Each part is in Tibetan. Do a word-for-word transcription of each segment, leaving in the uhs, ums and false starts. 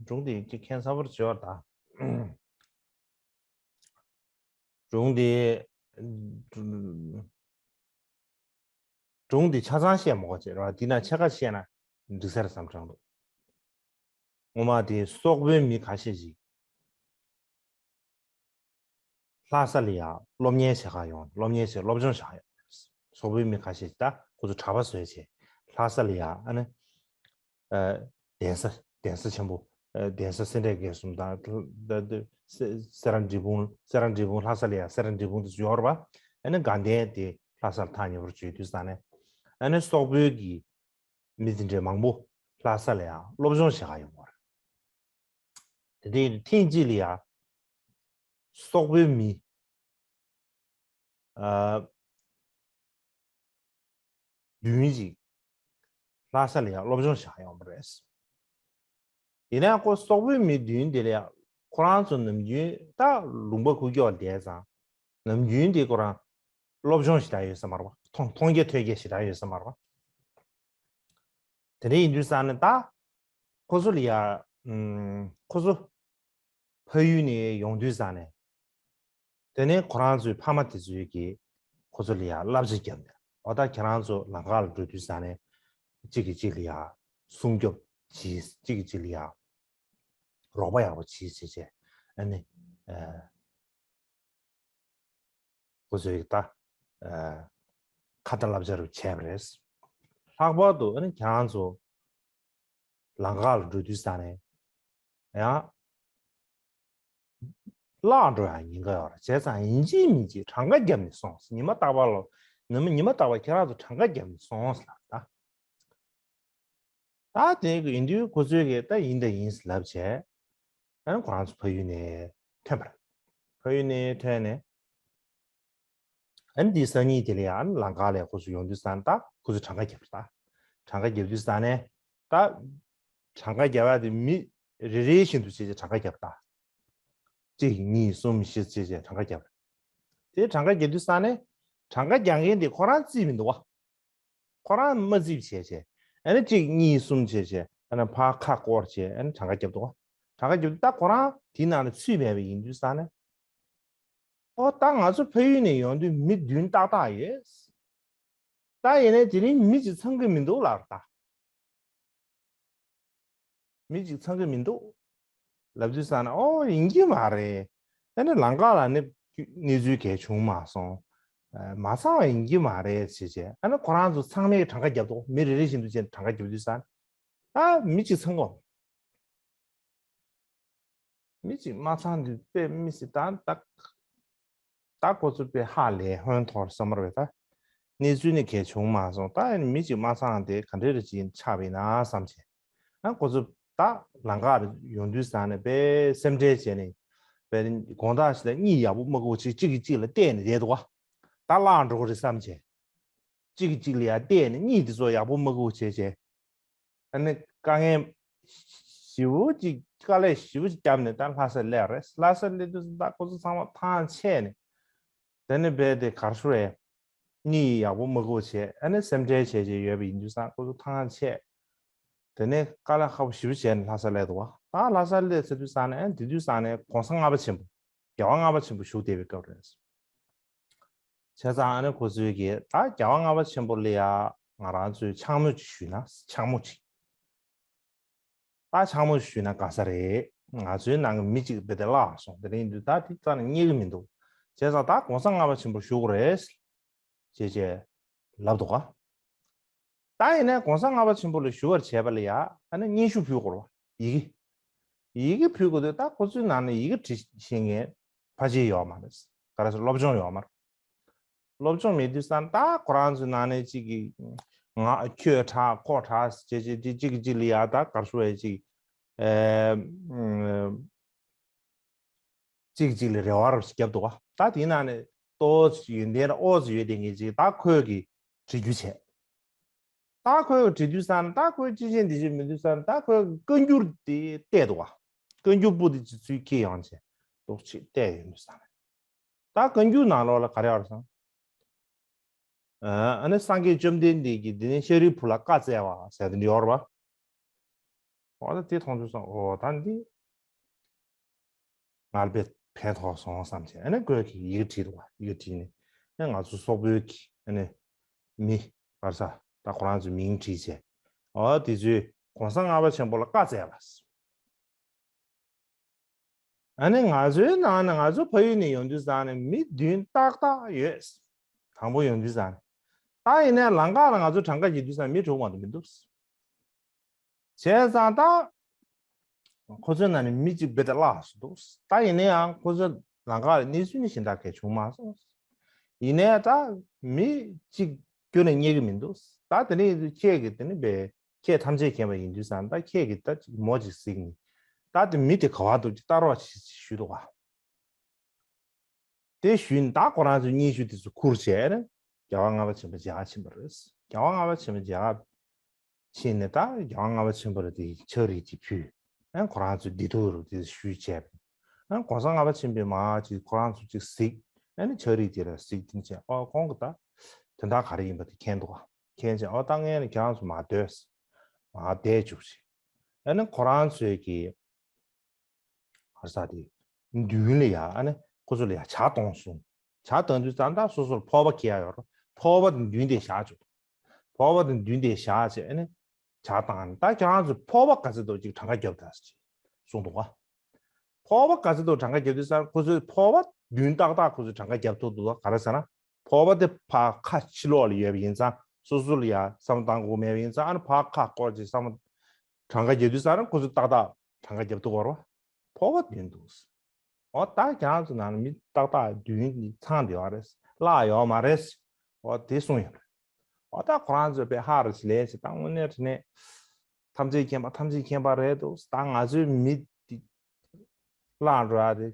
སྒྲུང་འདི་ཁྱད་མཚར་པོར་བརྗོད་པ་དང་། སྒྲུང་འདི། སྒྲུང་འདི་ཆ་ཚང་བཤད་མ་དགོས་ཅེས་ར། འདི་ན་ཕྱེད་ཀ་བཤད་ན་འགྲིག་ས་རེད་བསམ་དྲན་འདུག་སྔོན་མ་དེ་སོག་པོའི་མི་ཁ་ཤས་ཤིག་ལྷ་ས་ལ་ཡ་སློབ་གཉེར་བྱེད་ག་ཡོང་། སློབ་གཉེར་བྱེད། སློབ་སྦྱོང་བྱེད་ག་ཡོང་། སོག་པོའི་མི་ཁ་ཤས་ཤིག་ད་ཁོ་ཚོ་གྲྭ་པ་བཟོས་བྱས་ལྷ་ས་ལ་ཡ་ཨ་ནི། ཨ། གདན་ས། གདན་ས་ཆེན་པོ། ཨ། གདན་ས་སེ་འབྲས་དགེ་གསུམ་དང་། ད་ད་སེ་སེ་ར་འབྲས་སྤུངས། སེ་ར་འབྲས་སྤུངས་ལྷ་ས་ལ་ཡ་སེ་ར་འབྲས་སྤུངས་དེ་ཚོ་ཡོད་རེད་པ། ཨ་ནི་དགའ་ལྡན་དེ་ལྷ་སར་ཐག་ཉེ་པོར་བརྗོད་དུས་ཙང་ནས། ཨ་ནི་སོག་པོའི་གི་མི་དེ་འདྲའི་མང་པོ་ལྷ་ས་ལ་ཡ་སློབ་སྦྱོང་བྱེད་ག་ཡོང་བ་རེད། དེ་དུས་ཐེངས་གཅིག་ལ་ཡ་སོག་པོའི་མི། ཨ། བདུན་ཅིག་ལྷ་ས་ལ་ཡང་སློབ་སྦྱོང་བྱ་ཡོང་བ་རེད། ཡིན་ན་ཁོ་སོག་པོའི་མི་བདུན་དེ་ལ་ཡང་ཁོ་རང་ཚོ་ནམ་རྒྱུན་ད་ལུང་པ་ཁུག་ཀྱོག་བསྡད་ཙང་། ནམ་རྒྱུན་དེ་ཁོ་རང་སློབ་སྦྱོང་ཞེ་དྲག་ཡོད་ས་མ་རེད་པ། མཐོང་མཐོང་རྒྱ་ཐོས་རྒྱ་ཞེ་དྲག་ཡོད་ས་མ་རེད་པ། དེ་འདྲ་ཡིན་དུས་ཙང་ནས་ད་ཁོ་ཚོ་ལ་ཡ། ཨམ། ཁོ་ཚོ་ཕ་ཡུལ་ནས་ཡོང་དུས་ཙང་ནས། དེ་ནས་ཁོ་རང་ཚོའི་ཕ་མ་དེ་ཚོས་ཀྱིས་ཁོ་ཚོ་ལ་ཡ་བསླབ་བྱ་བརྒྱབ་ནས། འོ་ད་ཁྱེད་རང་ཚོ་ལམ་ཁ་ལ་འགྲོ་དུས་ཙང་ནས་གཅིག་གིས་གཅིག་ལ་ཡ་སྲུང་སྐྱོབ་བྱེད། གཅིག་གིས་གཅིག་ལ་ཡ་རོགས་པ་ཡག་པོ་བྱེད་བྱེད་བྱས། ཨ་ནི། ཨ། ཁོ་ཚོས་ད། ཨ། ཁ་ཏ་བསླབ་བྱ་རུ་བྱས་པ་རེད། ལྷག་པར་དུ་ཨ་ནི་ཁྱེད་རང་ཚོ་ལམ་ཁ་ལ་འགྲོ་དུས་ཙང་ནས་ཡང་བརླག་འགྲོ་ཡག་ཉེན་ཁ་ཡོད་རེད། བྱས་ཙང་ཡིན་གཅིག་མིན་གཅིག་གྲངས་ཀ་བརྒྱབ་ནས་སོང་། ཉི་མ་རྟག་པར་ལ། ཉི་མ་ཉི་མ་རྟག་པར་ཁྱེད་རང་ཚོ་གྲངས་ཀ་བརྒྱབ་ནས་སོང་ཟེར་ལབ་ད། ད་དེ་ཡིན་དུས་ཁོ་ཚོས་ཀྱིས་ད་ཡིན་ད་ཡིན་ལབ་བྱས། ཨ་ནི་ཁོ་རང་ཚོ་ཕ་ཡུལ་ནས་ཐོན་པ་རེད། ཕ་ཡུལ་ནས་ཐོན་ནས། ཨ་ནི་དེའི་སང་ཉིན་དེ་ལ་ཡང་ཨ་ནི་ལམ་ཁ་ལ་ཁོ་ཚོ་ཡོང་དུས་ཙང་ད་ཁོ་ཚོས་གྲངས་ཀ་བརྒྱབ་པ་རེད། ད་གྲངས་ཀ་བརྒྱབ་དུས་ཙང་ནས་ད་གྲངས་ཀ་བརྒྱབ་ཡག་དེ་མི་རེ་རེ་བཞིན་དུ་བྱས་བྱས་གྲངས་ཀ་བརྒྱབ་པ་རེད། ད་གཅིག་གཉིས་གསུམ་བཞི་བྱས་བྱས་གྲངས་ཀ་བརྒྱབ་པ་རེད། དེ་གྲངས་ཀ་བརྒྱབ་དུས་ཙང་ནས་གྲངས་ཀ་རྒྱག་མཁན་དེ་ཁོ་རང་རྩིས་མི་འདུག་པ། ཁོ་རང་མ་རྩིས་བྱས་བྱས། ཨ་ནི་གཅིག་གཉིས་གསུམ་བྱས་བྱས། ཨ་ནི་ཕར་ཁ་སྐོར་བྱས། ཨ་ནི་གྲངས་ཀ་བརྒྱབ་འདུག་པ། གྲངས་ཀ་བརྒྱབ་དུས་ད་ཁོ་རང་དེའི་ནང་ལ་ཚུད་མེད་པ་ཡིན་དུས་ཙང་ནས། ཨོ་ད་ང་ཚོ་ཕ་ཡུལ་ནས་ཡོང་དུས་མི་བདུན་ཏག་ཏག་ཡོད། ད་ཡིན་ནའི་དེ་རིང་མི་གཅིག་ཚང་གི་མི་འདུག་ལབ་ད། མི་གཅིག་ཚང་གི་མི་འདུག་ལབ་དུས་ཙང་ནས། ཨོ་ཡིན་གྱི་མ་རེད། ཨ་ནི་ལམ་ཁ་ལ་ནི་གནས་ཚུལ་གང་ཡང་བྱུང་མ་སོང་། ཨ། མ་ཚང་བ་ཡིན་གྱི་མ་རེད་ཟེར་བྱས། ཨ་ནི་ཁོ་རང་ཚོ་ཚང་མས་གྲངས་ཀ་བརྒྱབ་འདུག་མི་རེ་རེ་བཞིན་དུ་བྱས་ནས་གྲངས་ཀ་བརྒྱབ་དུས་ཙང་ནས། ཨ། མི་གཅིག་ཚང་གི་མི་གཅིག་མ་ཚང་དུས་དཔེ་མི་སྲིད་ད་ད། ད་ཁོ་ཚོ་དཔེ་ཧ་ལས་ཧོན་ཐོར་བསམ་པ་རེད་ད། གནས་ཚུལ་ནི་གང་ཡང་བྱུང་མ་སོང་། ད་མི་གཅིག་མ་ཚང་དེ་ག་འདྲ་རེ་ཅིག་ཆགས་པ་ཡིན་ན་བསམ་བྱས། ཨ། ཁོ་ཚོ་ད་ལམ་ཁ་ཡོང་དུས་ཙང་ནས་དཔེ་སེམས་ཁྲལ་བྱས་ནས། དཔེ་དགོང་དག་ཞིག་ལ་གཉིད་ཡག་པོ་མ་ཁུག་བྱས། གཅིག་གིས་གཅིག་ལ་བལྟས་ནས་བསྡད་འདུག་པ། ད་བརླག་འགྲོ་གི་རེད་བསམ་བྱས། གཅིག་གིས་གཅིག་ལ་ཡར་བལྟས་ནས་གཉིད་དེ་ཚོ་ཡག་པོ་མ་ཁུག་བྱས་བྱས། ཨ་ནི་དཀའ་ངལ་ཞེ་པོ་ཅིག་དཀའ་ལས་ཞེ་པོ་ཅིག་བརྒྱབ་ནས་ད་ལྷ་སར་སླེབས་རེད། ལྷ་སར་སླེབས་དུས་ད་ཁོ་ཚོ་ཚང་མ་ཐང་ཆད་ནས། དེ་ནས་རྦད་དེ་ག་རེ་ཞུ་དགོས་རེད། གཉིད་ཡག་པོ་མ་ཁུག་བྱས། ཨ་ནི་སེམས་ཁྲལ་བྱས་བྱས་ཡོད་པ་ཡིན་དུས་ཙང་ཁོ་ཚོ་ཐང་ཆད། དེ་ནས་དཀའ་ལས་ཁག་པོ་ཞེ་པོ་བྱས་ནས་ལྷ་སར་སླེབས་འདུག་པ། ད་ལྷ་སར་སླེབས་ཚར་དུས་ཙང་ནས། ཨ་ནི་དེ་དུས་ཙང་ནས་གོང་ས་ལྔ་པ་ཆེན་པོ། རྒྱལ་བ་ལྔ་པ་ཆེན་པོ་བཞུགས་བསྡད་པའི་སྐབས་རེད། བྱས་ཙང་ཨ་ནི་ཁོ་ཚོས་ཀྱིས་ད་རྒྱལ་བ་ལྔ་པ་ཆེན་པོ་ལ་ཡ་ང་རང་ཚོས་ཕྱག་མོ་ཅིག་ཞུས་ན། ཕྱག་མོ་ཅིག་ད་ཕྱག་མོ་ཞུས་ན་དགའ་ས་རེད། ང་ཚོའི་ནང་གི་མི་གཅིག་རྦད་དེ་བརླག་སོང་། དེ་རིང་དུས་ད་དེ་རྩ་ནས་རྙེད་ཀྱི་མི་འདུག་བྱས་ཙང་ད་གོང་ས་ལྔ་པ་ཆེན་པོ་བཞུགས་རེད་ཅེས་བྱས་ལབ་འདུག་ག་ད་ཡིན་ནའི་གོང་ས་ལྔ་པ་ཆེན་པོ་ལ་ཞུ་བར་བྱས་པ་ལ་ཡ། ཨ་ནི་སྙན་ཞུ་ཕུལ་དགོས་རེད་པ། ཡི་གེ་ཡི་གེ་ཕུལ་དགོས་དུས་ད་ཁོ་ཚོའི་ནང་ནས་ཡི་གེ་འབྲི་ཤེས་མཁན་ཕལ་ཆེར་ཡོད་མ་རེད། ག་རེ་ཟེར། སློབ་སྦྱོང་ཡོད་མ་རེད། སློབ་སྦྱོང་མེད་དུས་ཙང་ད་ཁོ་རང་ཚོའི་ནང་ནས་གཅིག་གིས་ང་ཁྱོད་དྲག་ཁོ་དྲག་ཟེར་བྱས་བྱས། གཅིག་གིས་གཅིག་ལ་ཡ་ད་ག་རེ་ཞུ་དགོས་རེད། གཅིག་ཨེ། གཅིག་གཅིག་ལ་རེ་བ་རུ་བརྒྱབ་འདུག་ག་ད་དེའི་ནང་ནས་ཏོག་ཙམ་ཡོན་ཏན་ཨོ་ཙམ་ཡོད་བསྡད་མཁན་ཅིག་ད་ཁོས་ཀྱིས་འབྲི་རྒྱུ་བྱས། ད་ཁོས་ཀྱིས་བྲིས་དུས་ཙང་ནས། ད་ཁོས་ཅི་བྱེད་འདི་བྱེད་མེད་དུས་ཙང་ནས། ད་ཁོས་བཀའ་འགྱུར་དེ་བལྟས་འདུག་ག་བཀའ་འགྱུར་པོ་དེ་ཅིག་ཚུར་འཁྱེར་ཡོང་བྱས་ཏོག་ཙམ་བལྟས་ཡོང་དུས་ཙང་ནས། ད་བཀའ་འགྱུར་ནང་ལོགས་ལ་ག་རེ་ཡོད་རེད་ཟེར་ན། ཨ་ནི་སངས་རྒྱས་བཅོམ་ལྡན་འདས་ཀྱིས་འདི་ནས་ཤཱ་རིའི་བུ་ལ་བཀའ་སྩལ་བ་ཟེར་དེ་འདྲ་ཡོད་རེད་པ། འོ་ད་དེ་མཐོང་དུས་ཙང་འོ་ད་འདི་ང་ལ་དཔེ་ཕན་ཐོགས་སོང་བསམ་བྱས། ཨ་ནི་ཁོས་ཀྱིས་ཡི་གེ་བྲིས་འདུག་བ། ཡི་གེ་བྲིས་ནས་ཨ་ནི་ང་ཚོ་སོག་པོའི་གི་ཨ་ནི་མི་ག་རེ་ཟ་ད་ཁོ་རང་ཚོའི་མིང་བྲིས་བྱས། འོ་དེ་ཚོས་གོང་ས་ལྔ་པ་ཆེན་པོ་ལ་བཀའ་སྩལ་བ། ཨ་ནི་ང་ཚོའི་ནང་ན་ང་ཚོ་ཕ་ཡུལ་ནས་ཡོང་དུས་ཙང་ནས་མི་བདུན་ཏག་ཏག་ཡོད། དང་པོ་ཡོང་དུས་ཙང་ནས། ད་ཡིན་ནའི་ལམ་ཁ་ལ་ང་ཚོ་གྲངས་ཀ་རྒྱག་དུས་ཙང་མི་དྲུག་མ་གཏོགས་མི་འདུག་བྱས་ཙང་ད་ཁོ་ཚོའི་ནང་ནས་མི་གཅིག་རྦད་དེ་བརླགས་སོང་འདུག་ད་ཡིན་ན་ཡང་ཁོ་ཚོ་ལམ་ཁ་ལ་གནས་ཚུལ་ནི་གཞན་དག་གས་བྱུང་མ་སོང་། ཡིན་ནའི་ད་མི་གཅིག་ཁྱོན་ནས་རྙེད་ཀྱི་མི་འདུག་ད་དེ་ནས་ཁྱེད་ཀྱིས་དེ་ནི་བས། ཁྱེད་ཐམས་ཅད་མཁྱེན་པ་ཡིན་དུས་ཙང་ད་ཁྱེད་ཀྱིས་ད་ཅིག་མོ་ཅིག་གཟིགས་ནས་ད་དེ་མི་དེ་ག་བ་འདུག་ཅིག་ལྟ་རོགས་ཞེས་ཞུས་འདུག་ག་དེ་ཞུས་ནས་ད་ཁོ་རང་ཚོའི་སྙན་ཞུ་དེ་ཚོ་ཁུར་བྱས་ནས་རྒྱལ་བ་ལྔ་པ་ཆེན་པོ་མཇལ་ཁ་ཕྱིན་པ་རེད། རྒྱལ་བ་ལྔ་པ་ཆེན་པོ་མཇལ་ཁ་ཕྱིན་ནས་ད་རྒྱལ་བ་ལྔ་པ་ཆེན་པོ་ལ་དེ་ཕྱག་རིས་ཅིག་ཕུལ། ཨ་ཁོ་རང་ཚོའི་བདེ་སྡུག་རུ་དེ་ཞུས་བྱས། ཨ་གོང་ས་ལྔ་པ་ཆེན་པོས་མར་ཅིག་ཁོ་རང་ཚོ་ཅིག་གཟིགས། ཨ་ནི་ཕྱག་རིས་དེ་ལ་གཟིགས་དེ་བྱས། ཨོ་ཁོང་གིས་ད་དོན་དག་ག་རེ་ཡིན་པ་དེ་མཁྱེན་འདུག་ག་མཁྱེན་བྱས། ཨོ་ད་ངས་ནི་ཁྱེད་རང་ཚོ་མར་སྡོད། མར་བསྡད་བཅུག་ཅིག་ཨ་ནི་ཁོ་རང་ཚོའི་གི་ག་རེ་ཟ་དེ་མདུན་ལ་ཡ་ཨ་ནི་ཁོ་ཚོ་ལ་ཡ་ཇ་གཏོང་སོང་། ཇ་གཏོང་དུས་ཙང་ད་སོ་སོར་ཕོར་པ་འཁྱེར་ཡ་ཡོད་རེད། ཕོར་པ་དེ་མདུན་དེ་བཞག་བཅུག་ཕོར་པ་དེ་མདུན་དེ་བཞག་བྱས་ཨ་ནི་ཇ་བཏང་ནས། ད་ཁྱེད་རང་ཚོ་ཕོར་པ་ག་ཚོད་འདུག་ཅིག་གྲངས་ཀ་རྒྱོབ་དང་ཅིག་གསུངས་འདུག་ག་ཕོར་པ་ག་ཚོད་འདུག་གྲངས་ཀ་རྒྱོབ་དུས་ཙང་ཁོ་ཚོས་ཕོར་པ་མདུན་ཏག་ཏག་ཁོ་ཚོས་གྲངས་ཀ་རྒྱབ་ཐུབ་འདུག་ག་ག་རེ་ཟེར་ན། ཕོར་པ་དེ་ཕར་ཁ་ཕྱི་ལོགས་ལ་ཡོད་པ་ཡིན་ཙང་སོ་སོ་ལ་ཡ་བསམ་བློ་བཏང་དགོས་མེད་པ་ཡིན་ཙང་། ཨ་ནི་ཕར་ཁ་སྐོར་ཅིག་བསམ་བློ་གྲངས་ཀ་རྒྱབ་དུས་ཙང་ནི་ཁོ་ཚོས་ཏག་ཏག་གྲངས་ཀ་རྒྱབ་ཐུབ་པ་རེད་བ། ཕོར་པ་མདུན་འདུག་ཨོ་ད་ཁྱེད་རང་ཚོ་ནང་ལ་མི་ཏག་ཏག་མདུན་ནས་ཚང་བསྡད་ཡོད་རེད། བརླག་ཡོད་མ་རེད། ཨོ་དེ་གསུངས་ཡོད་རེད། ཨོ་ད་ཁོ་རང་ཚོས་དཔེ་ཧ་ར་ཞིག་ལས་ཞིག་ད་དངོས་གནས་དྲང་གནས་ཐམས་ཅད་མཁྱེན་པ་ཐམས་ཅད་མཁྱེན་པ་རེད་འདུག་ད་ང་ཚོའི་མི་འདི་བརླག་འགྲོ་ཡ་དེ་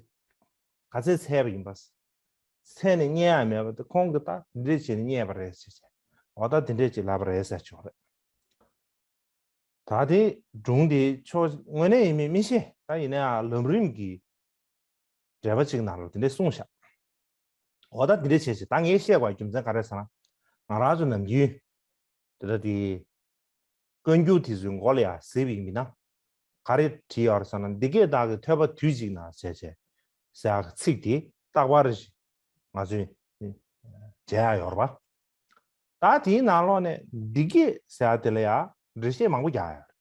ག་ཚད་ཚད་པ་ཡིན་པ། ཚད་ནས་རྙེད་ཡ་མེད་པ་དེ་ཁོང་གིས་ད་འདི་འདྲས་བྱས་ནས་རྙེད་པ་རེད་ཟེར་བྱས། འོ་ད་དེ་འདྲས་ཅིག་ལབ་པ་རེད་ཟེར་ཆོག་རེད། ད་དེ་སྒྲུང་དེ་ཕྱོགས་དངོས་གནས་ཡིན་མིན་མི་ཤེས། ད་ཡིན་ན་ཡང་ལམ་རིམ་གྱི་འགྲེལ་པ་ཅིག་ནང་ལ་དེ་འདྲས་གསུངས་ཤག་འོ་ད་དེ་འདྲས་བྱས་ཤིག་ད་ངས་བཤད་དགོས་རྒྱུ་མཚན་ག་རེ་ཟེར་ན། ང་རང་ཚོ་ནམ་རྒྱུན་དེ་ལྟ་དེ་བཀའ་འགྱུར་དེ་ཚོའི་མགོ་ལ་ཡ་གཟིགས་པ་ཡིན་མིན་ན། ག་རེ་བྲིས་ཡོད་རེད་ཟེར་ན། འདི་སྐད་བདག་གིས་ཐོས་པ་དུས་གཅིག་ན་ཟེར་བྱས་ཟེར་ཡག་གི་ཚིག་དེ་རྟག་པར་ང་ཚོས་མཇལ་ཡག་ཡོད་རེད་པ། ད་དེའི་ནང་ལོགས་ནས་འདི་སྐད་ཟེར་ཡག་དེ་ལ་ཡ་འགྲེལ་བཤད་མང་པོ་རྒྱག་ཡོད་རེད།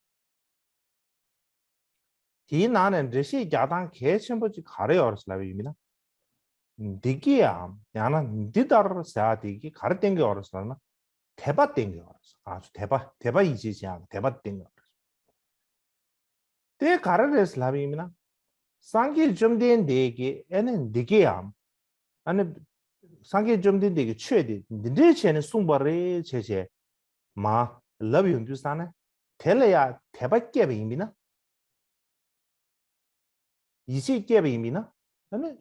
དེའི་ནང་ནས་འགྲེལ་བཤད་རྒྱག་སྟངས་གལ་ཆེན་པོ་གཅིག་ག་རེ་ཡོད་རེད་ལབ་པ་ཡིན་ན། འདི་སྐད་འམ་ཡང་ན་འདི་ལྟར་ཟེར་ཡག་དེ་གིས་ག་རེ་བསྟན་གྱི་ཡོད་རེད་ཟེར་ན། དད་པ་བསྟན་གྱི་ཡོད་རེད། ང་ཚོ་དད་པ་དད་པ་ཡིད་ཆེས་བྱེད་ཡག་གི་དད་པ་བསྟན་གྱི་ཡོད་རེད། དེ་ག་རེ་རེད་ལབ་ཡིན་ན། སངས་རྒྱས་བཅོམ་ལྡན་འདས་ཀྱིས་ཨ་ནི་འདི་སྐད་འམ། ཨ་ནི་སངས་རྒྱས་བཅོམ་ལྡན་འདས་ཀྱིས་ཆོས་དེ་འདི་འདྲས་བྱས་ནས་གསུངས་པ་རེད་བྱས་བྱས་མ་ལབ་ཡོང་དུས་ཙང་ནས་དེ་ལ་ཡ་དད་པ་སྐྱེས་པ་ཡིན་པས་ན། ཡིད་ཆེས་སྐྱེས་པ་ཡིན་པས་ན། ཨ་ནི་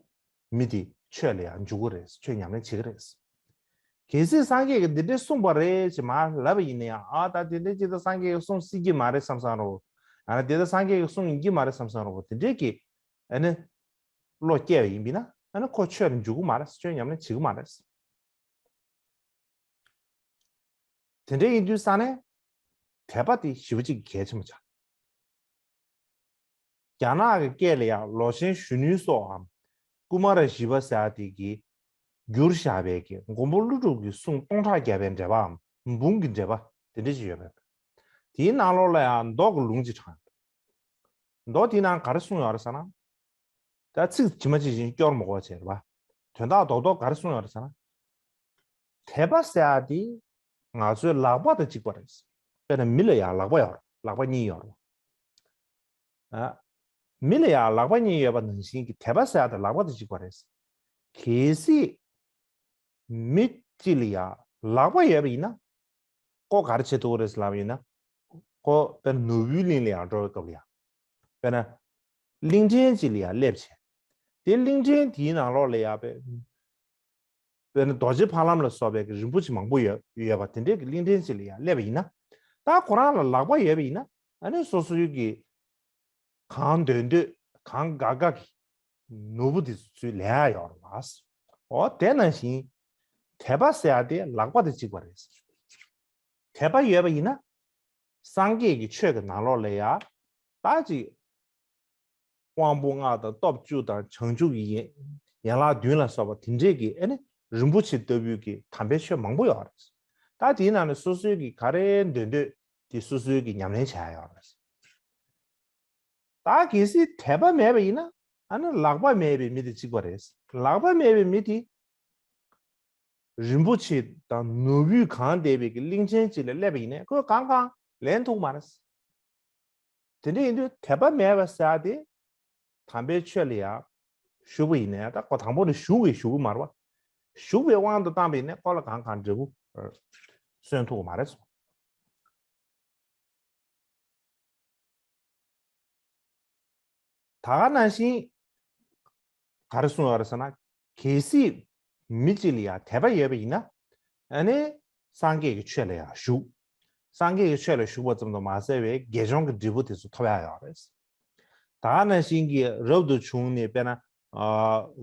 མི་དེ་ཆོས་ལ་ཡང་འཇུག་གི་རེད། ཆོས་ཉམས་ལེན་བྱེད་ཀྱི་རེད། གལ་སྲིད་སངས་རྒྱས་ཀྱིས་འདི་འདྲས་གསུངས་པ་རེད་ཅེས་མར་ལབ་པ་ཡིན་ན་ཡང་། ཨ་ད་དེ་འདྲས་ཅིག་ད་སངས་རྒྱས་ཀྱིས་གསུངས་སྲིད་ཀྱི་མ་རེད་བསམ་བསམ་རོ། ཨ་ནི་དེ་ད་སངས་རྒྱས་ཀྱིས་གསུངས་ཡིན་གྱི་མ་རེད་བསམ་བསམ་རོ། དེ་འདྲས་ཀྱི་ཨ་ནི་བློ་སྐྱེས་པ་ཡིན་པས་ན། ཨ་ནི་ཁོ་ཆོས་ལ་འཇུག་གི་མ་རེད། ཆོས་ཉམས་ལེན་བྱེད་ཀྱི་མ་རེད། དེ་འདྲ་ཡིན་དུས་ཙང་ནས་དད་པ་དེ་ཞེ་པོ་ཅིག་གལ་ཆེན་པོ་ཆགས། རྒྱ་ནག་གི་སྐད་ལ་ཡང་ལོ་ཆེན་གཞོན་ནུའི་སྲོག་འམ། ཀུ་མ་ར་ཤི་བ་ཟེར་ཡག་དེ་གིས་བསྒྱུར་བཞག་པའི་གི་མགོན་པོ་ཀླུ་སྒྲུབ་ཀྱི་གསུང་སྟོང་ཕྲག་བརྒྱ་པའི་འགྲེལ་པའམ་འབུམ་གྱི་འགྲེལ་པ་དེ་འདྲ་ཅིག་ཡོད་པས། དེའི་ནང་ལོགས་ལ་ཡང་མདོ་གི་ལུང་ཅིག་དྲངས་ཡོད། མདོ་དེའི་ནང་ག་རེ་གསུངས་ཡོད་རེད་ཟེར་ན། ད་ཚིག་ཇི་མ་ཇི་བཞིན་སྐྱོར་མི་དགོས་པ་བྱས་རེད་པ། དོན་དག་རྡོག་རྡོག་ག་རེ་གསུངས་ཡོད་རེད་ཟེར་ན། དད་པ་ཟེར་ཡག་དེ་ང་ཚོའི་ལག་པ་དང་གཅིག་པ་རེད། དཔེར་ན་མི་ལ་ཡང་ལག་པ་ཡོད་རེད། ལག་པ་གཉིས་ཡོད་རེད། ཨ། མི་ལ་ཡང་ལག་པ་གཉིས་ཡོད་པ་ནང་བཞིན་གྱི་དད་པ་ཟེར་ཡག་དེ་ལག་པ་དང་གཅིག་པ་རེད། གལ་སྲིད་མི་གཅིག་ལ་ཡང་ལག་པ་ཡོད་པ་ཡིན་ན། ཁོ་ག་རེ་བྱེད་ཐུབ་ཀྱི་རེད་ལབ་ཡིན་ན། ཁོ་དཔེར་ན་ནོར་བུའི་གླིང་ལ་ཡང་འགྲོ་བའི་སྐབས་ལ་ཡང་། དཔེར་ན་གླིང་ཕྲན་ཅིག་ལ་ཡང་སླེབས་བྱས། དེ་གླིང་ཕྲན་དེའི་ནང་ལོགས་ལ་ཡང་དཔེ་དཔེར་ན་རྡོ་རྗེ་ཕ་ལམ་ལ་སོགས་པའི་རིན་པོ་ཆེ་མང་པོ་ཡོད་ཡོད་པ་དེ་འདྲའི་གི་གླིང་ཕྲན་ཅིག་ལ་ཡང་སླེབས་པ་ཡིན་ན། ད་ཁོ་རང་ལ་ལག་པ་ཡོད་པ་ཡིན་ན། ཨ་ནི་སོ་སོའི་གི་གང་འདོད་འདོད་གང་དགའ་དགའ་གི་ནོར་བུ་དེ་ཚོ་ཚུར་ལེན་ཡག་ཡོད་རེད་པ། འོ་དེ་ནང་བཞིན་དད་པ་ཟེར་ཡག་དེ་ལག་པ་དང་གཅིག་པ་རེད། དད་པ་ཡོད་པ་ཡིན་ན། སངས་རྒྱས་ཀྱི་ཆོས་ཀྱི་ནང་ལོགས་ལ་ཡང་ ད་ཅིག་དབང་པོ་ལྔ་དང་སྟོབས་བཅུ་དང་བྱང་ཆུབ་ཀྱི་ཡན་ཡན་ལག་བདུན་ལ་སོགས་པ་དེ་འདྲས་ཀྱི་ཨ་ནི་རིན་པོ་ཆེ་ལྟ་བུའི་གི་དམ་པའི་ཆོས་མང་པོ་ཡོད་རེད། ད་དེའི་ནང་ནས་སོ་སོའི་གི་ག་རེ་འདོད་འདོད་དེ་སོ་སོའི་གི་ཉམས་ལེན་བྱ་ཡ་ཡོད་རེད། ད་གལ་སྲིད་དད་པ་མེད་པ་ཡིན་ན་ཨ་ནི་ལག་པ་མེད་པའི་མི་དེ་གཅིག་པ་རེད། ལག་པ་མེད་པའི་མི་དེ་རིན་པོ་ཆེ་དང་ནོར་བུས་གང་བསྡད་པའི་གི་གླིང་ཆེན་གཅིག་ལ་སླེབས་པ་ཡིན་ནའི་ཁོས་གང་གང་ལེན་ཐུབ་མ་རེད། དེ་འདྲ་ཡིན་དུས་དད་པ་མེད་པ་ཟེར་ཡ་དེ་དམ་པའི་ཆོས་ལ་ཡང་ཞུགས་པ་ཡིན་ནའི་ད་ཁོ་དང་པོ་ནས་ཞུགས་པའི་ཞུགས་པ་མ་རེད་པ། ཞུགས་པའི་དབང་དུ་བཏང་པ་ཡིན་ནའི་ཁོ་ལ་གང་གང་འབྲས་བུ་སོན་ཐུབ་ཀྱི་མ་རེད་སོ། ད་ག་ནང་བཞིན་ག་རེ་གསུངས་ཡོད་རེད་ཟེར་ན། གལ་སྲིད་མི་གཅིག་ལ་ཡང་དད་པ་ཡོད་པ་ཡིན་ན། ཨ་ནི་སངས་རྒྱས་ཀྱི་ཆོས་ལ་ཡང་ཞུགས། སངས་རྒྱས་ཀྱི་ཆོས་ལ་ཞུགས་པ་ཙམ་དུ་མ་ཟད་པའི་དགེ་སྦྱོང་གི་འབྲས་བུ་དེ་ཚོ་ཐོབ་ཡ་ཡོད་རེད། ད་ག་ནང་བཞིན་གྱི་རབ་ཏུ་བྱུང་ནས་དཔེར་ན་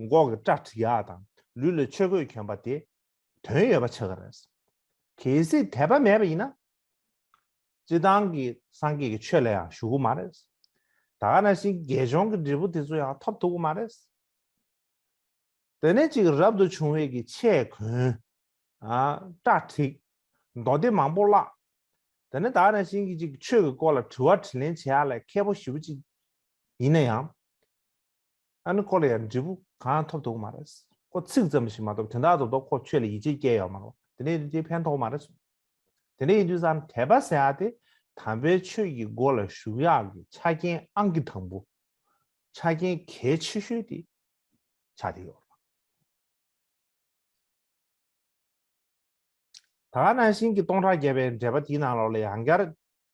མགོ་གི་སྐྲ་བྲེག་ཡ་དང་ལུས་ལ་ཆོས་གོས་གྱོན་པ་དེ། དོན་ཡོད་པ་ཆགས་ཀྱི་རེད། གལ་སྲིད་དད་པ་མེད་པ་ཡིན་ན། སྤྱིར་བཏང་གི་སངས་རྒྱས་ཀྱི་ཆོས་ལ་ཡང་ཞུགས་ཀྱི་མ་རེད། ད་ག་ནང་བཞིན་དགེ་སྦྱོང་གི་འབྲས་བུ་དེ་ཚོ་ཡང་ཐོབ་ཐུབ་ཀྱི་མ་རེད། དེ་ནས་ཅིག་རབ་ཏུ་བྱུང་བའི་གི་ཆས་གོན། ཨ། སྐྲ་བྲེག། མདོ་སྡེ་མང་པོ་བཀླགས། དེ་ནས་ད་ག་ནང་བཞིན་གྱི་ཅིག་ཆོས་ཀྱི་སྐོར་ལ་དྲི་བ་དྲིས་ལན་བྱེད་ཡ་ལ་མཁས་པོ་ཞེ་པོ་ཅིག་ཡིན་ན་ཡང་། ཨ་ནི་ཁོ་ལ་ཡང་འབྲས་བུ་གང་ཐོབ་ཐུབ་ཀྱི་མ་རེད། ཁོ་ཚིག་ཙམ་ཞིག་མ་གཏོགས་དོན་དག་ཏུ་ཁོ་ཆོས་ལ་ཡིད་ཆེས་སྐྱེ་ཡོད་མ་རེད། དེ་ནས་དེ་ཕན་ཐོགས་མ་རེད། དེ་འདྲ་ཡིན་དུས་ཙང་དད་པ་ཟེར་ཡ་དེ་དམ་པའི་ཆོས་ཀྱི་སྒོ་ལ་ཞུགས་ཡག་གི་ཆ་རྐྱེན་ཨང་ཀི་དང་པོ། ཆ་རྐྱེན་གལ་ཆེ་ཤོས་དེ་ཆགས་བསྡད་ཡོད་རེད། ད་ག་ནང་བཞིན་གྱི་སྟོང་ཕྲག་བརྒྱ་པའི་འགྲེལ་པ་དེའི་ནང་ལོགས་ལ་ཡང་བསྐྱར་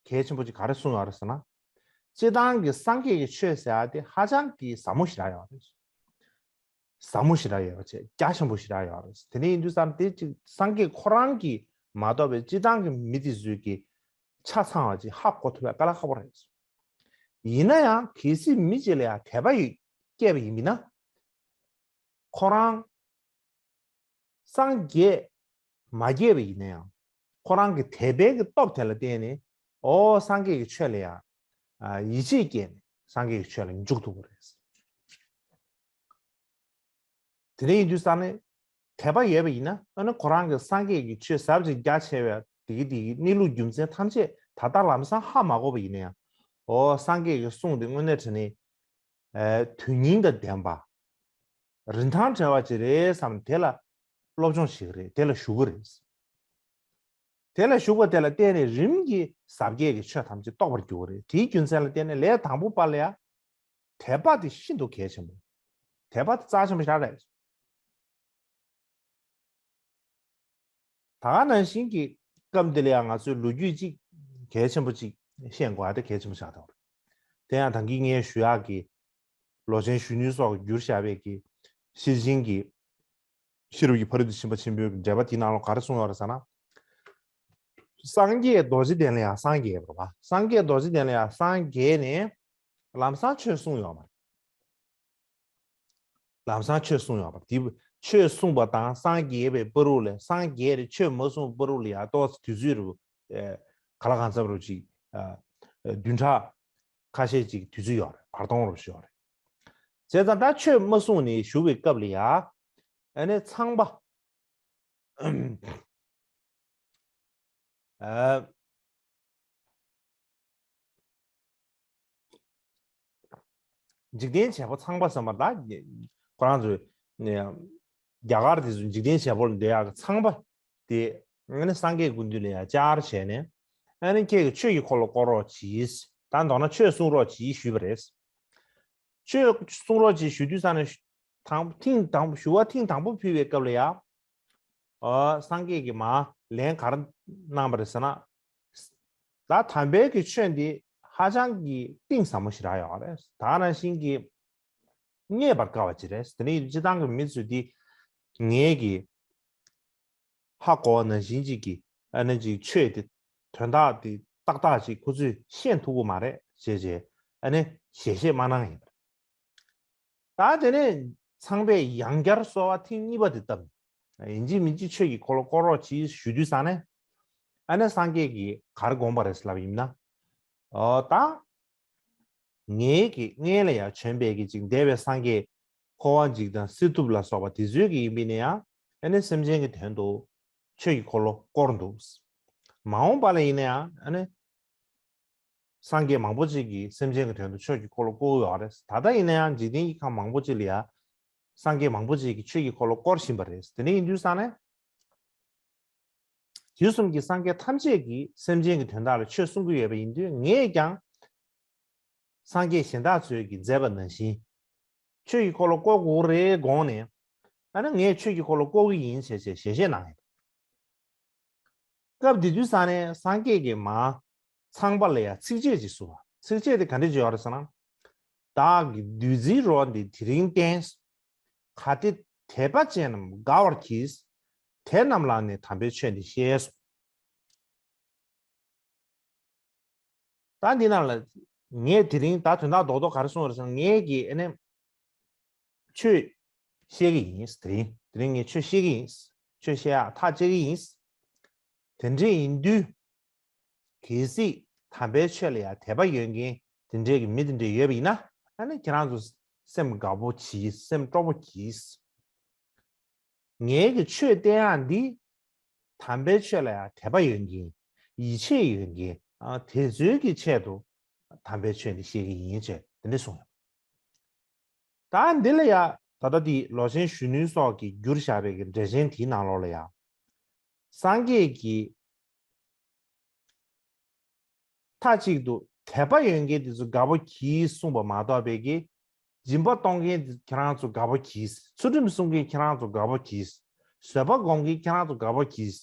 གལ་ཆེན་པོ་ཅིག་ག་རེ་གསུངས་ཡོད་རེད་ཟེར་ན། སྤྱིར་བཏང་གི་སངས་རྒྱས་ཀྱི་ཆོས་ཟེར་ཡ་དེ་ཧ་ཅང་གི་ཟབ་མོ་ཞེ་དྲག་ཡོད་རེད། ཟབ་མོ་ཞེ་དྲག་ཡོད་པ་བྱས། རྒྱ་ཆེན་པོ་ཞེ་དྲག་ཡོད་རེད། དེ་འདྲ་ཡིན་དུས་ཙང་དེ་ཅིག་སངས་རྒྱས་ཁོ་རང་གིས་མ་གཏོགས་པའི་སྤྱིར་བཏང་གི་མི་དེ་ཚོས་ཀྱི་ཆ་ཚང་བ་ཅིག་ཧ་གོ་ཐུབ་ཡ་དཀའ་ལས་ཁག་པོ་རེད། ཡིན་ན་ཡང་གལ་སྲིད་མི་གཅིག་ལ་ཡང་དད་པ་ཡོད་སྐྱེས་པ་ཡིན་མིན་ན། ཁོ་རང་སངས་རྒྱས་མ་རྒྱས་པ་ཡིན་ན་ཡང་ཁོ་རང་གི་དད་པའི་གི་སྟོབས་དེ་ལ་བརྟེན་ནས་ཨོ་སངས་རྒྱས་ཀྱི་ཆོས་ལ་ཡང་ཨ་ཡིད་ཆེས་སྐྱེས་ནས་སངས་རྒྱས་ཀྱི་ཆོས་ལ་འཇུག་ཐུབ་པ་རེད། དེ་འདྲ་ཡིན་དུས་ཙང་ནས་དད་པ་ཡོད་པ་ཡིན་ན་ཨ་ནི་ཁོ་རང་གི་སངས་རྒྱས་ཀྱི་ཆོས་ཟབ་ཅིང་རྒྱ་ཆེ་བའི་དེ་གི་དེ་གི་གནས་ལུགས་རྒྱུ་མཚན་ཐམས་ཅད་ད་ལྟ་ལམ་སང་ཧ་མ་གོ་བ་ཡིན་ན་ཡང་ཨོ་སངས་རྒྱས་ཀྱི་གསུང་དེ་དངོས་གནས་དྲང་གནས་ཨ་དོན་སྙིང་དང་ལྡན་པ། རིན་ཐང་བྲལ་བ་ཅིག་རེད་བསམ་དེ་ལ་སློབ་སྦྱོང་བྱེད་ཀྱི་རེད། དེ་ལ་ཞུགས་ཀྱི་རེད། དེ་ལ་ཞུགས་པ་དེ་ལ་བརྟེན་ནས་རིམ་གྱིས་ཟབ་རྒྱས་ཀྱི་ཆོས་ཐམས་ཅད་རྟོགས་པར་འགྱུར་བ་རེད། དེའི་རྒྱུ་མཚན་ལ་བརྟེན་ནས་ལས་དང་པོ་པ་ལ་ཡང་དད་པ་དེ་ཤིན་ཏུ་གལ་ཆེན་པོ། དད་པ་དེ་རྩ་ཆེན་པོ་ཞེ་དྲག་རེད། ད་ག་ནང་བཞིན་གྱི་སྐབས་འདི་ལ་ཡང་ང་ཚོས་ལོ་རྒྱུས་གཅིག་གལ་ཆེན་པོ་གཅིག་ཤེས་དགོས་ཡ་དེ་གལ་ཆེན་པོ་ཆགས་བསྡད་པ་རེད། དེ་ཡང་ད་གིན་ངས་ཞུ་ཡག་གི་ལོ་ཆེན་གཞོན་ནུའི་སོགས་བསྒྱུར་བཞག་པའི་གི་ཤེར་ཕྱིན་གྱི་ཤེས་རབ་ཀྱི་ཕ་རོལ་ཏུ་ཕྱིན་པ་ཆེན་པོའི་འགྲེལ་པ་དེའི་ནང་ལ་ག་རེ་གསུངས་ཡོད་རེད་ཟེར་ན། སངས་རྒྱས་རྡོ་རྗེ་གདན་ལ་ཡང་སངས་རྒྱས་པ་རེད་པ། སངས་རྒྱས་རྡོ་རྗེ་གདན་ལ་ཡང་སངས་རྒྱས་ནས་ལམ་སང་ཆོས་གསུངས་ཡོད་མ་རེད། ལམ་སང་ཆོས་གསུངས་ཡོད་པ་དེ། ཆོས་གསུངས་པ་དང་སངས་རྒྱས་པའི་བར་དུ་ལ་སངས་རྒྱས་ཏེ་ཆོས་མ་གསུངས་བར་དུ་ལ་ཡང་ཏོག་ཙམ་དུས་ཚོད་རུ་ག་ལ་གང་འཚམ་རུ་ཅིག་བདུན་ཕྲག་ཁ་ཤས་ཅིག་དུས་ཚོད་ཡོད་རེད། བར་སྟོང་རུ་ཞིག་ཡོད་རེད། བྱས་ཙང་ད་ཆོས་མ་གསུངས་ནས་བཞུགས་པའི་སྐབས་ལ་ཡང་ཨ་ནི་ཚངས་པ། ཨ། འཇིག་རྟེན་བྱེད་པོ་ཚངས་པ་ཟེར་བ་ད་ཁོ་རང་ཚོས་རྒྱ་གར་དེ་ཚོ་འཇིག་རྟེན་བྱེད་པོ་ལ་འདོད་ཡག་གི་ཚངས་པ་དེ་ཨ་ནི་སངས་རྒྱས་སྐུ་མདུན་ལ་ཡང་བཅར་བྱས་ནས་ཨ་ནི་ཁྱེད་ཀྱིས་ཆོས་ཀྱི་འཁོར་ལོ་བསྐོར་རོགས་གྱིས། ད་མདོར་ན་ཆོས་གསུང་རོགས་གྱིས་ཞུས་པ་རེད། ཆོས་གསུང་རོགས་གྱིས་ཞུ་དུས་ཙང་ནས་དང་ཐེངས་དང་ཞུ་བ་ཐེངས་དང་པོ་ཕུལ་བའི་སྐབས་ལ་ཡང་། ཨ། སངས་རྒྱས་ཀྱིས་མར་ལན་ག་རེ་གནང་བ་རེད་ཟེར་ན། ད་དམ་པའི་གི་ཆོས་འདི་ཧ་ཅང་གི་གཏིང་ཟབ་མོ་ཞིག་རག་ཡོད་རེད། ད་ནང་བཞིན་གྱི་རྙེད་པར་དཀའ་བ་ཅིག་རེད། དེ་ནས་སྤྱིར་བཏང་གི་མི་ཚོས་འདི་ངེད་ཀྱི་ཧ་གོ་བ་ནང་བཞིན་ཅིག་གི་ཨ་ནི་ཅིག་ཆོས་དེ་དོན་དག་དེ་ཏག་ཏག་ཅིག་ཁོ་ཚོས་ཤེས་ཐུབ་ཀྱི་མ་རེད་ཅེས་བྱས་ཨ་ནི་ཞལ་བཞེས་མ་གནང་ཡིན་པ་རེད། ད་དེ་ནས་ཚངས་པས་ཡང་བསྐྱར་གསོལ་བ་ཐེངས་གཉིས་པ་དེ་བཏབ་ནས་ཡིན་གཅིག་མིན་གཅིག་ཆོས་ཀྱི་འཁོར་ལོ་བསྐོར་རོགས་གྱིས་ཞུ་དུས་ཙང་ནས་ཨ་ནི་སངས་རྒྱས་ཀྱིས་ག་རེ་དགོངས་པ་རེད་ལབ་ཡིན་ན། ཨོ་ད་ ངའི་གི་སྔོན་ལ་ཡང་བྱོན་པའི་གི་ཅིག་འདས་པའི་སངས་རྒྱས་འཁོར་བ་འཇིག་དང་སྲིད་ཐུབ་ལ་སོགས་པ་དེ་ཚོའི་གི་ཡིན་པས་ན་ཡང་ཨ་ནི་སེམས་ཅན་གྱི་དོན་དུ་ཆོས་ཀྱི་འཁོར་ལོ་བསྐོར་འདུག། མ་འོངས་པ་ལ་ཡིན་ན་ཡང་ཨ་ནི་སངས་རྒྱས་མང་པོ་ཅིག་གིས་སེམས་ཅན་གྱི་དོན་དུ་ཆོས་ཀྱི་འཁོར་ལོ་བསྐོར་གྱི་ཡོད་རེད། ད་ལྟ་ཡིན་ན་ཡང་འཇིག་རྟེན་གྱི་ཁམས་མང་པོ་ཅིག་ལ་ཡང་སངས་རྒྱས་མང་པོ་ཅིག་གིས་ཆོས་ཀྱི་འཁོར་ལོ་བསྐོར་བཞིན་པ་རེད། དེ་འདྲ་ཡིན་དུས་ཙང་ནས། དུས་གསུམ་གྱི་སངས་རྒྱས་ཐམས་ཅད་ཀྱིས་སེམས་ཅན་གྱི་དོན་དག་ལ་ཆོས་གསུང་གི་ཡོད་པ་ཡིན་དུས་ངས་ཀྱང་སངས་རྒྱས་གཞན་དག་ཚོས་ཀྱིས་མཛད་པ་ནང་བཞིན་ཆོས་ཀྱི་འཁོར་ལོ་བསྐོར་དགོས་རེད་དགོངས་ནས་ཨ་ནི་ངས་ཆོས་ཀྱི་འཁོར་ལོ་བསྐོར་གྱི་ཡིན་ཞེས་ཞེས་ཞལ་བཞེས་གནང་ཡོད། སྐབས་དེ་དུས་ཙང་ནས་སངས་རྒྱས་ཀྱིས་མ་ཚངས་པ་ལ་ཡང་ཚིགས་བཅད་ཅིག་གསུངས་པ། ཚིགས་བཅད་དེ་ག་འདྲ་ཅིག་ཡོད་རེད་ཟེར་ན། བདག་གི་བདུད་རྩིའི་རོ་འདི་དེ་རིང་བསྟན། གལ་ཏེ་དད་པ་ཅན་རྣམས་དགའ་བར་གྱིས། དེ་རྣམས་ལ་ནི་དམ་པའི་ཆོས་འདི་བཤད་སོ། ད་འདི་ནང་ལ་ངས་དེ་རིང་ད་དོན་དག་རྡོག་རྡོག་ག་རེ་གསུངས་པ་རེད་ཟེར་ན། ངས་ཀྱིས་ཨ་ནི་ཆོས་བཤད་ཀྱི་ཡིན། དེ་རིང་དེ་རིང་ངས་ཆོས་བཤད་ཀྱི་ཡིན། ཆོས་བཤད་ཡག་ཐག་བཅད་ཀྱི་ཡིན། དེ་འདྲ་ཡིན་དུས་གལ་སྲིད་དམ་པའི་ཆོས་ལ་ཡང་དད་པ་ཡོད་མཁན་དེ་འདྲའི་གི་མི་དེ་འདྲ་ཡོད་པ་ཡིན་ན་ཨ་ནི་ཁྱེད་རང་ཚོ་སེམས་དགའ་པོ་གྱིས། སེམས་སྤྲོ་པོ་གྱིས། ངའི་གི་ཆོས་བསྟན་ཡག་འདི་དམ་པའི་ཆོས་ལ་ཡང་དད་པ་ཡོད་མཁན། ཡིད་ཆེས་ཡོད་མཁན། ཨ། དེ་ཚོའི་གི་ཆེད་དུ་དམ་པའི་ཆོས་འདི་བཤད་ཀྱི་ཡིན་ཅེས་དེ་འདྲ་གསུངས་ཡོད། ད་འདི་ལ་ཡང་ད་ལྟ་དེ་ལོ་ཆེན་གཞོན་ནུ་སོགས་ཀྱིས་བསྒྱུར་བཞག་པའི་གི་འགྲེལ་ཆེན་དེའི་ནང་ལོགས་ལ་ཡང་སངས་རྒྱས་ཀྱིས་མཐའ་གཅིག་ཏུ་དད་པ་ཡོད་མཁན་དེ་ཚོ་དགའ་པོ་གྱིས་གསུངས་པ་མ་གཏོགས་པའི་གི་སྦྱིན་པ་གཏོང་མཁན་དེ་ཁྱེད་རང་ཚོ་དགའ་པོ་གྱིས། ཚུལ་ཁྲིམས་སྲུང་མཁན་ཁྱེད་རང་ཚོ་དགའ་པོ་གྱིས། བཟོད་པ་སྒོམ་མཁན་ཁྱེད་རང་ཚོ་དགའ་པོ་གྱིས།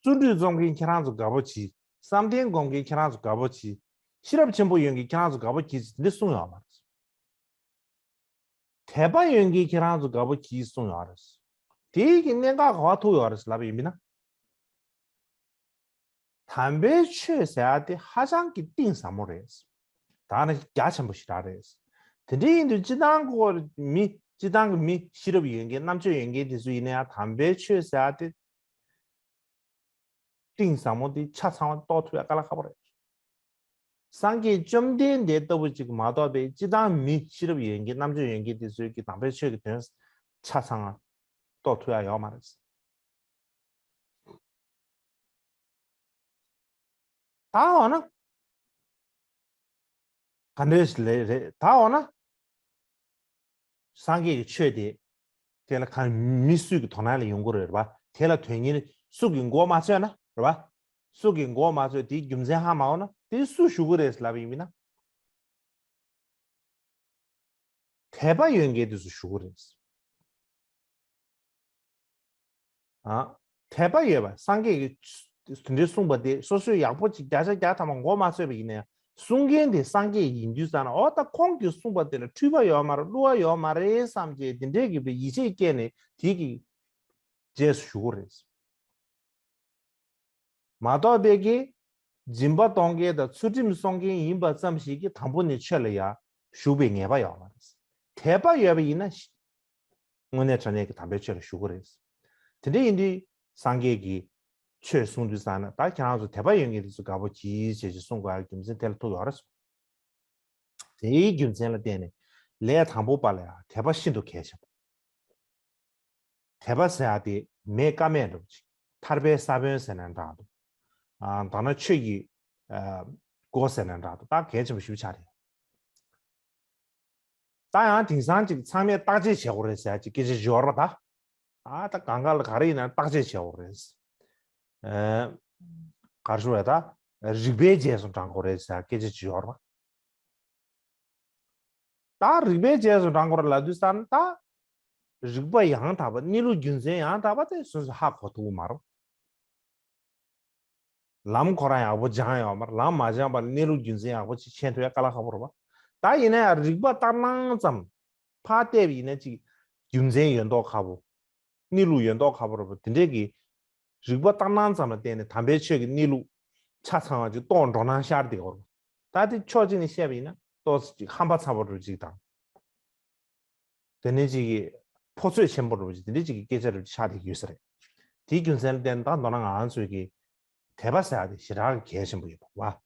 བརྩོན་འགྲུས་རྩོམ་མཁན་ཁྱེད་རང་ཚོ་དགའ་པོ་གྱིས། བསམ་གཏན་སྒོམ་མཁན་ཁྱེད་རང་ཚོ་དགའ་པོ་གྱིས། ཤེས་རབ་ཆེན་པོ་ཡོད་མཁན་ཁྱེད་རང་ཚོ་དགའ་པོ་གྱིས་འདི་གསུངས་ཡོད་མ་རེད། དད་པ་ཡོད་མཁན་ཁྱེད་རང་ཚོ་དགའ་པོ་གྱིས་གསུངས་ཡོད་རེད། དེའི་གི་གནད་འགག་ག་པར་ཐུག་ཡོད་རེད་ལབ་པ་ཡིན་ན། དམ་པའི་ཆོས་ཟེར་ཡ་དེ་ཧ་ཅང་གི་གཏིང་ཟབ་མོ་རེད། ད་ནི་རྒྱ་ཆེན་པོ་ཞེ་དྲག་རེད། དེ་འདྲ་ཡིན་དུས་སྤྱི་བཏང་གི་མི་སྤྱི་བཏང་གི་མི་ཤེས་རབ་ཡོད་མཁན་རྣམ་དཔྱོད་ཡོད་མཁན་དེ་ཚོ་ཡིན་ན་ཡང་དམ་པའི་ཆོས་ཟེར་ཡ་དེ་གཏིང་ཟབ་མོ་དེ་ཆ་ཚང་བ་རྟོགས་ཐུབ་ཡ་དཀའ་ལས་ཁག་པོ་རེད། སངས་རྒྱས་བཅོམ་ལྡན་འདས་ལྟ་བུ་ཅིག་མ་གཏོགས་པའི་སྤྱི་བཏང་མི་ཤེས་རབ་ཡོད་མཁན་རྣམ་དཔྱོད་ཡོད་མཁན་དེ་ཚོས་ཀྱི་དམ་པའི་ཆོས་ཀྱི་དོན་ཆ་ཚང་བ་རྟོགས་ཐུབ་ཡ་ཡོད་མ་རེད། ད་འོ་ན། ག་འདྲས་ལས་རེད་ད་འོ་ན། སངས་རྒྱས་ཀྱི་ཆོས་དེ། དེ་ལ་གང་མི་སུ་གི་དོ་སྣང་ལ་ཡོང་གི་རེད་པ། དེ་ལ་དོན་གཉེར་སུ་གི་མགོ་མ་ཚོས་ན་རེད་པ། སུ་གི་མགོ་མ་ཚོས་དེའི་རྒྱུ་མཚན་ཧ་མ་གོ་ན་དེ་སུ་ཞུ་གི་རེད་ལབ་ཡིན་མིན་ན། དད་པ་ཡོད་མཁན་དེ་ཚོ་ཞུ་གི་རེད། ཨ། དད་པ་ཡོད་པ་སངས་རྒྱས་ཀྱིས་དེ་འདྲའི་གསུངས་པ་དེ་སོ་སོས་ཡག་པོ་ཅིག་བརྒྱ་ཆ་བརྒྱ་ཐམ་པ་མགོ་མ་ཚོས་པ་ཡིན་ན་ཡང་གསུང་མཁན་དེ་སངས་རྒྱས་ཡིན་དུས་ཙང་ན་འོ་ད་ཁོང་གིས་གསུངས་པ་དེ་ལ་འཁྲུལ་པ་ཡོད་མ་རེད་བསླུ་བ་ཡོད་མ་རེད་བསམ་བྱས་དེ་འདྲའི་གི་བའི་ཡིད་ཆེས་སྐྱེས་ནས་དེ་གི་རྗེས་སུ་ཞུ་གི་རེད། མ་གཏོགས་པའི་གི་སྦྱིན་པ་གཏོང་མཁན་དང་ཚུལ་ཁྲིམས་སྲུང་མཁན་ཡིན་པ་ཙམ་ཞིག་གིས་དང་པོ་ནས་ཆོས་ལ་ཡང་ཞུགས་པའི་ངེས་པ་ཡོད་མ་རེད། དད་པ་ཡོད་པ་ཡིན་ན་དངོས་གནས་དྲང་གནས་ཀྱི་དམ་པའི་ཆོས་ལ་ཞུགས་ཀྱི་རེད། དེ་འདྲ་ཡིན་དུས་སངས་རྒྱས་ཀྱིས་ཆོས་གསུང་དུས་ཙང་ན་ད་ཁྱེད་རང་ཚོ་དད་པ་ཡོད་མཁན་དེ་ཚོ་དགའ་པོ་གྱིས་བྱས་ཅིག་གསུང་དགོས་ཡག་རྒྱུ་མཚན་དེ་ལ་ཐུག་ཡོད་རེད། དེའི་རྒྱུ་མཚན་ལ་བརྟེན་ནས་ལས་དང་པོ་པ་ལ་ཡང་དད་པ་ཤིན་ཏུ་གལ་ཆེན་པོ། དད་པ་ཟེར་ཡག་དེ་མེད་ཀ་མེད་འདྲ་པོ་ཅིག་ཐར་པའི་ས་བོན་ཟེར་ན་འདྲ་འདུག་ཨ། ད་ནི་ཆོས་ཀྱི་ཨ་སྒོ་ཟེར་ན་འདྲ་འདུག་ད་གལ་ཆེན་པོ་ཞེ་པོ་ཆགས་རེད། ད་ཡང་དེང་སང་ཅིག་ཚང་མས་བརྟག་དཔྱད་བྱེད་དགོས་རེད་ཟེར་ཡག་ཅིག་སྐད་ཆ་ཞིག་ཡོད་རེད་པ་ད། ཨ་ད་གང་ག་ལ་ག་རེ་ཡིན་ན་བརྟག་དཔྱད་བྱེད་དགོས་རེད། ཨ། ག་རེ་ཞུ་བ་ད། རིགས་པའི་རྗེས་སུ་འབྲང་དགོས་རེད་ཟེར་ཡག་སྐད་ཆ་ཅིག་ཡོད་རེད་པ། ད་རིགས་པའི་རྗེས་སུ་འབྲང་དགོས་རེད་ལབ་དུས་ཙང་ད། རིགས་པ་ཡང་དག་པ་གནས་ལུགས་རྒྱུ་མཚན་ཡང་དག་པ་དེ་སོ་སོས་ཧ་གོ་ཐུབ་ཀྱི་མ་རེད། ལམ་ཁོ་རང་ཡག་པོ་སྦྱངས་ཡོད་མ་རེད། ལམ་མ་སྦྱངས་པར་གནས་ལུགས་རྒྱུ་མཚན་ཡག་པོ་ཅིག་མཁྱེན་ཐུབ་ཡ་དཀའ་ལས་ཁག་པོ་རེད་པ། ད་ཡིན་ན་ཡང་རིགས་པ་ལྟར་སྣང་ཙམ་ཕར་བལྟས་པ་ཡིན་ན་ཅིག་རྒྱུ་མཚན་ཡོད་མདོག་ཁ་པོ། གནས་ལུགས་ཡོད་མདོག་ཁ་པོ་རེད་པ། དེ་འདྲས་ཀྱི་རིགས་པ་ལྟར་སྣང་ཙམ་ལ་བརྟེན་ནས་དམ་པའི་ཆོས་ཀྱི་གནས་ལུགས་ཆ་ཚང་བ་ཅིག་རྟོགས་འགྲོ་སྣང་ཤར་བསྡད་ཡོད་རེད། ད་དེ་ཕྱོགས་གཅིག་ནས་བཤད་པ་ཡིན་ན་ཏོག་ཙམ་ཅིག་ཧམ་པ་ཚ་པོ་འདྲ་པོ་ཅིག་དང་། དེ་ནས་ཅིག་གི་ཕོ་ཚོད་ཆེན་པོ་འདྲ་པོ་ཅིག་དེ་འདྲས་ཅིག་གི་སྐད་ཆ་འདྲ་པོ་ཅིག་ཆགས་བསྡད་ཀྱི་ཡོད་ས་རེད། དེའི་རྒྱུ་མཚན་ལ་བརྟེན་ད་མདོར་ན་ང་རང་ཚོའི་གི་དད་པ་ཟེར་ཡག་དེ་ཞེ་དྲག་གི་གལ་ཆེན་པོ་ཡོད་པ་བ།